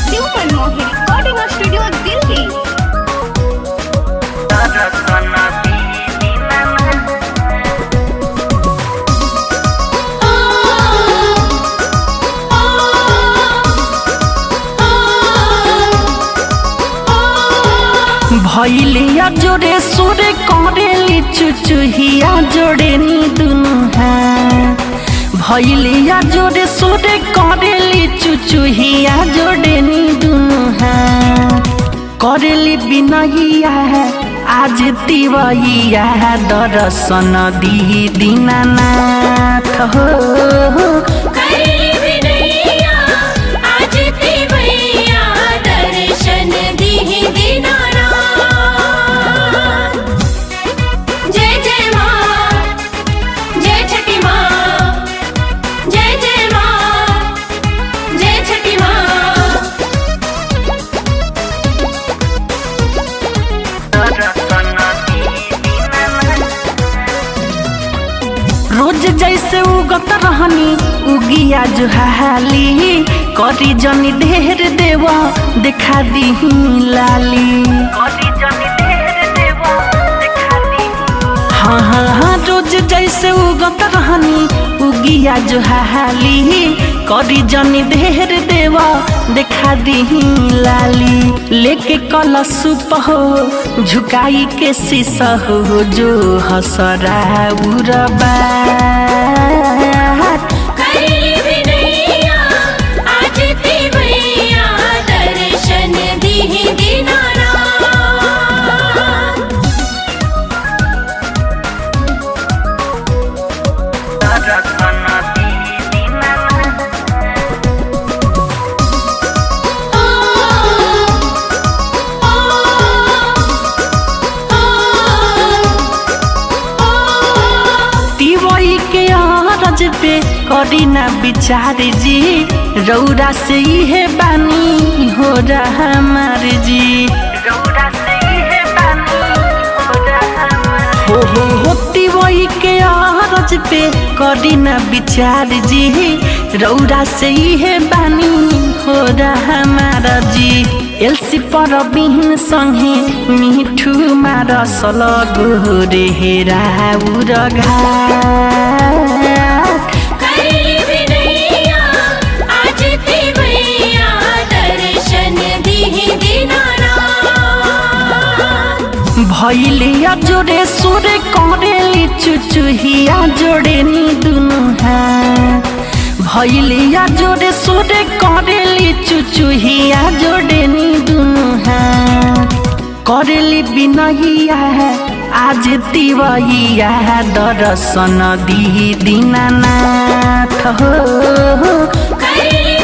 Shiv Manmohan recording studio Delhi. भैलिया जोड़े सुरे करेली चुचुहिया जोड़े नी दुनु है। भैलिया जोड़े सुरे करेली चुचुहिया जोड़े नी दुनु है। करेली बिनहिया है आज तिवैया है दर्शन दी दीनानाथ हो। करली विनैया आज तिवैया दर्शन दीहि दीनानाथ। जय जय माँ, जय छठी माँ, जय जय माँ, जय छठी माँ। रोज जैसे उगत रहनी उगिया जुहाली करी जनी ढेर देवा देखा दी लाली। हाँ हाँ हाँ रोज जैसे उगत रहनी उगिया जुहाली करी जनी ढेर देवा देखा दी लाली। लेके कलश हो झुकाई के शीश हो जो हसरा उरबा। करली विनैया आज तिवैया दर्शन दीहि दीनानाथ। तिवई के अरज पे करी ना विचार जी रौरा से इहे बानी हो रहा हमार जी। हो हो हो तिवई के अरज पे करी ना विचार जी रौरा से इहे बानी हो रहा हमार जी। एलसी पर बिहीन संगे मिठू मार सलगो रे हेरा उर घाट। करली विनैया आज तिवैया दर्शन दीहि दीनानाथ। भैलिया जोड़े सुरे करेली चुचुहिया जोड़े नी दुनु है। भैलिया जोड़े सुरे करेली चुचुहिया जोड़े नी दुनु है। करेली बिनहिया है आज तिवैया है दर्शन दी दीनानाथ हो। करली